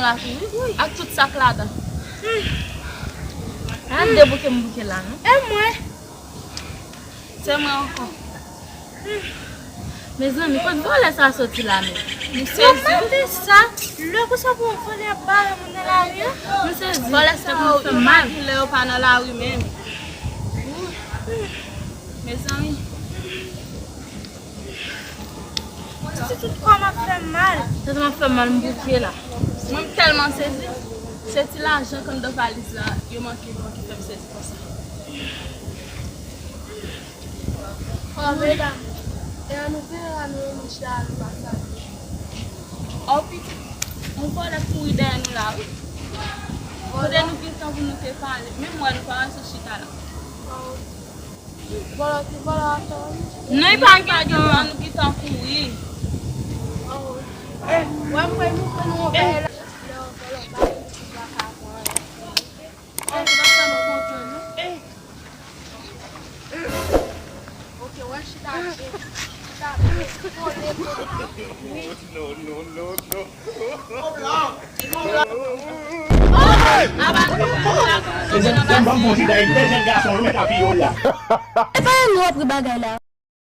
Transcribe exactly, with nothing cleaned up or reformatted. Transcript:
Ak tout sa k ladan. A de bouke m bouke la, non? E mwen? Se mwen ankò. Mezanmi, kot vòlè sa soti la menm? M sezi. Mwen mande sa, lè konsa pou yon vòlè ap bare moun nan lari a? M sezi. Vòlè sa yo, yo pa gen lè yo pa nan lari menm. Mezanmi. Titi, tout kò m ap fè m mal. Tèt m ap fè m mal, m bouke la. Mwen m tèlman sezi. Se ti lajan k anndan valiz la, yo manke pran ki fè m sezi konsa. Oh, medam, e an nou vire la, nou menm chita la, nou pa sa. Oh, pitit, yon vòlè kouri dèyè nou la, wi. Kote nou gen tan pou nou te pale. Menm wè nou pa wè sou chita la. Oh. Vòlò, ti vòlò a fè w. Non, li pa gen tan, nou gentan kouri. Oh. Eh, wè m kwè nou fè nou yon bagay la. Lè yon vòlò pa gen ti baka pou anyen. Oh, se pa sa nou konprann, non? Eh. Ok, wè chita byen. Chita byen. Kole, kole. Wi. Non, non, non, non. Mezanmi, ban m bon chita, e de jèn gason, yo mèt apiye w la. E pa nou ap ri bagay la.